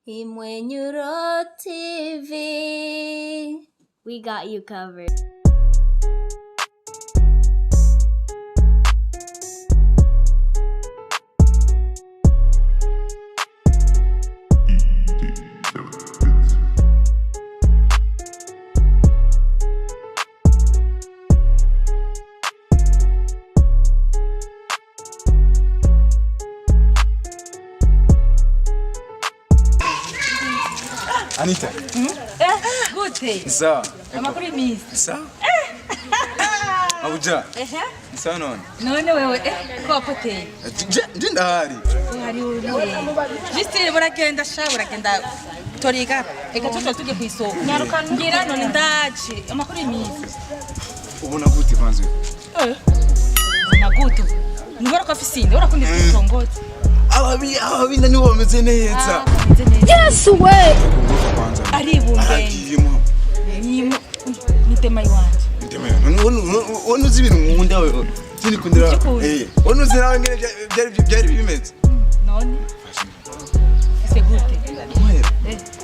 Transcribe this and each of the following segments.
Imwenyuro TV. We got you covered. Anita. Gute. Sawa. Amakuru y'iminsi. Sawa. Abuja. Sawa none. None wewe ko wapoteye. Je ndahari. Uhari uri. Justine buragenda sha buragenda. Toriga. Eka tuto tujye ku isoko. Ngira none ndaje. Amakuru y'iminsi. Ubona gute kwanza? Eh. Na gute. Nubora ko afise inde urakunda kwitongoza. Ababi nibo bameze neza. Yes we. Kwanza. Ari bungenge. Aragiyemo. Ni nitema iwanje. Ndema yo. None uzi ibintu nkunda wewe. Sinikundira. Ndikunda. Eh. None uzi nawe ngene byari bimeze. None ese gute. Mwera.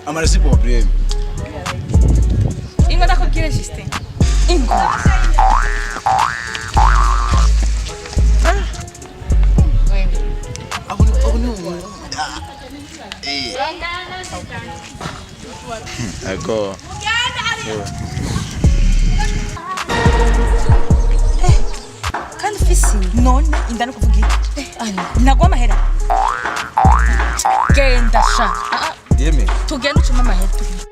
Amara si problème. Ingo ndakubwire Justin. Ingo. Wewe. Abo ni nkunda. Eh. Ego. Kandi ufise none inda no kuvuga iki? Nagwa amahera. Genda sha. Ah, ah, Yeme. tugende ucuma amahera tugende.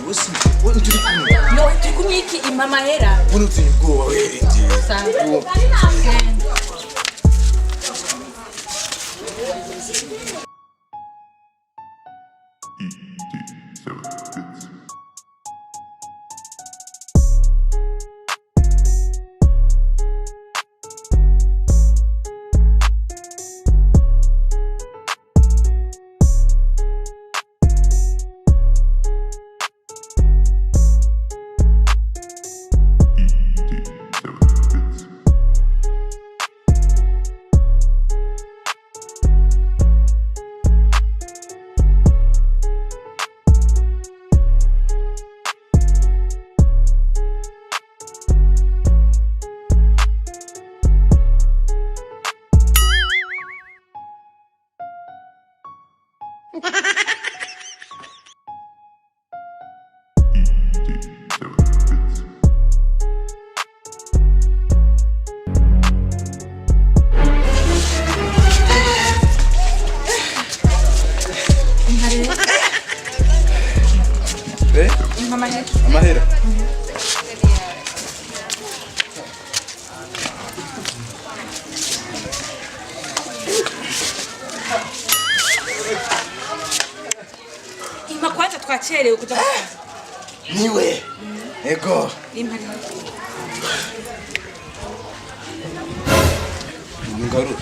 Wose wone turi kumwe. No, turi kumwe iki impa amahera. Wone uteye ubwoba werengeye. Sawa. Genda. Eh? Impa amahera. Amahera. Impa kwanza twacerewe kuja kukazi. Niwe. Ego. Impa rero. Ngarura.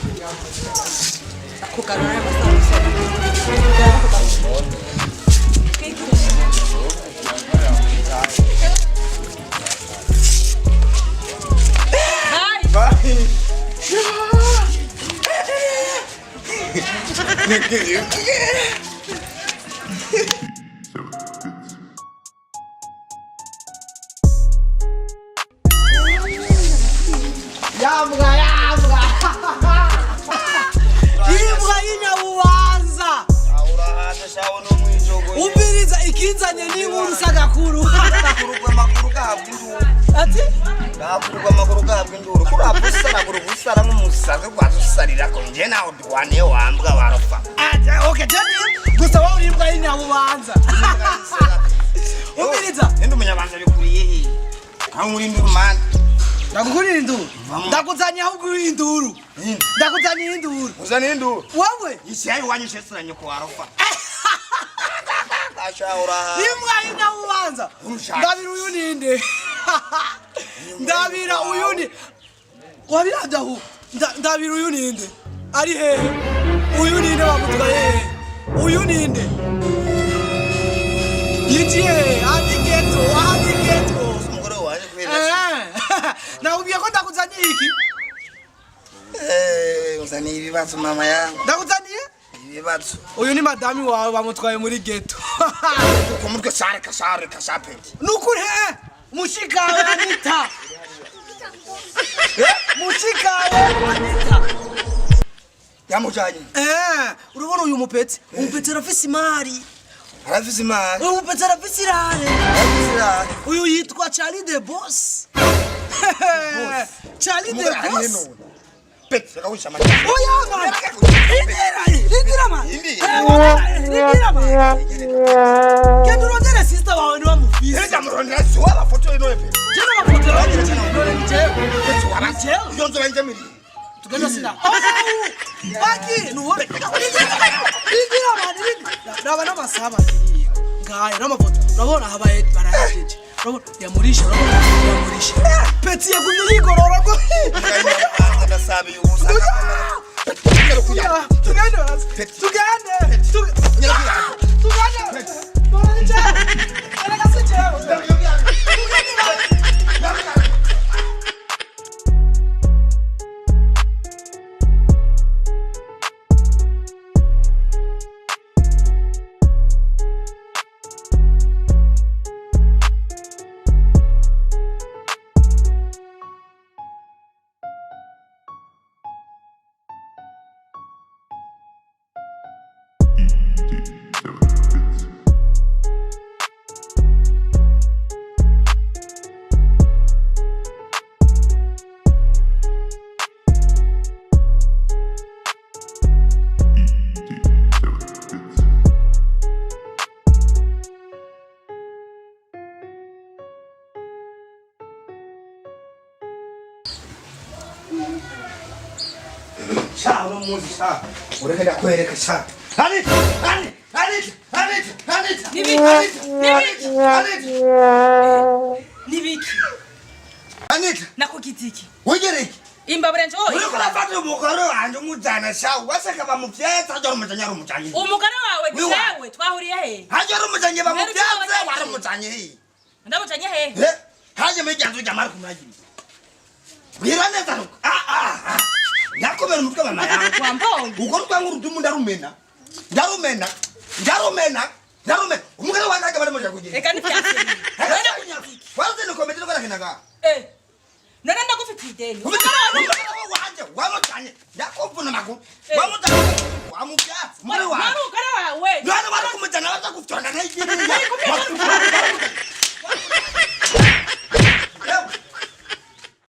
Kugarura amasaha. Kugarura. Bye. Bye. Yambwa yambwa imbwa y'inyabubanza Urahaza shawo no mwijogo. umviriza ikinzanye n'inkuru sagakuru Makuru gahabwa induru. Ati Ndakurwa amaguru gahabwa induru kurapfa usaragura ubusara nk'umusazi rwaza usarirako nje nawe duwaniye wambwa warufa. Ati okay, je gusa wowe uri imbwa y'inyabubanza. Umviriza. Nende umunyabanza bikuriye he? Nkaho uri induru mani. Ndagukurira induru. Ndakuzaniye ahubwo uri induru. Ndakuzaniye induru. Uzaniye induru. Wowe Ishayi wanyishe sura nyoko warufa. Ashawura. imbwa y'inyabubanza. Ndabira uyu ninde? Ndabira uyu ni wabiradahu. Ndabira uyu ninde? Ari hehe? Uyu ninde bamutwaye hehe? Uyu ninde? Yinjiye andi ghetto, andi ghetto. Umugore waje kubera. Nakubwiye ko ndakuzaniye iki? Uzaniye ibibazo mama yangu. Ndakuzaniye? Ibibazo. Uyu ni madami wawe bamutwaye muri ghetto. Ku mutwe sare kasare kasapenti. Nukuri he? Mushikawe Anita. Mushikawe Anita. Yamujanye. Urabona uyu mupetsi? Umupetsi arafise imari. Arafise imari. Uyu mupetsi arafise irare. Arafise irare. Uyu yitwa Charlie the Boss. Charlie the Boss. Peti, reka amata. Oya man. Indira, indira man. Indira man. Genda urondere sister wawe niwe amufise. Reka murondera si waba foto ino epe. Jena mafoto none ni jewe. Ni jewe. Iyo nzoba njemiri. Tugenda sina. Baki nuhore. Indira man, indira. Raba n'amasaha abiri. Ngaya n'amafoto. Urabona habaye barayajeje. Urabona yamurisha, urabona yamurisha. Peti yagumye yigorora ngo. Ndasabiye ubusa. Tugende, tugende. Tugende. None ni jewe. Erega si jewe. Tugende. Sha uno munsi sha. Ureke ndakwereka sha. Anita, Anita, Anita, Anita, Anita. Nibiki? Anita, Anita. Nibiki? Anita, Nakugize iki? wigereke. Imbabura nje Uriko urafata umugore wanje umujana sha. Waseka bamuvyenza hajya umujanye ari umujanye. Umugore wawe Wiwa. jewe twahuriye he? Hajya ari umujanye bamuvyenze Mwari wari umujanye he. Ndamujanye he? Eh, hajya muri rya mari kumuragira. Bwira neza nuko. Ah ah ah. Ndakomera umutwe mama yangu. Wambonye. Uko rwanga urudumu ndarumena. Ndarumena. Ndarumena. Ndarumena. Umugore wanje ajya bari kugira. Reka ntibyase. Waruze ni komedi rwara kinaga. None ndagufitiye ideni. Umugore wanje wamujanye. Ndakuvuna maguru. Wamujanye. Wamubyatsi. Umugore wanje. Wari umugore wawe. None wari kumujyana baza gufyonda ntayigiriye.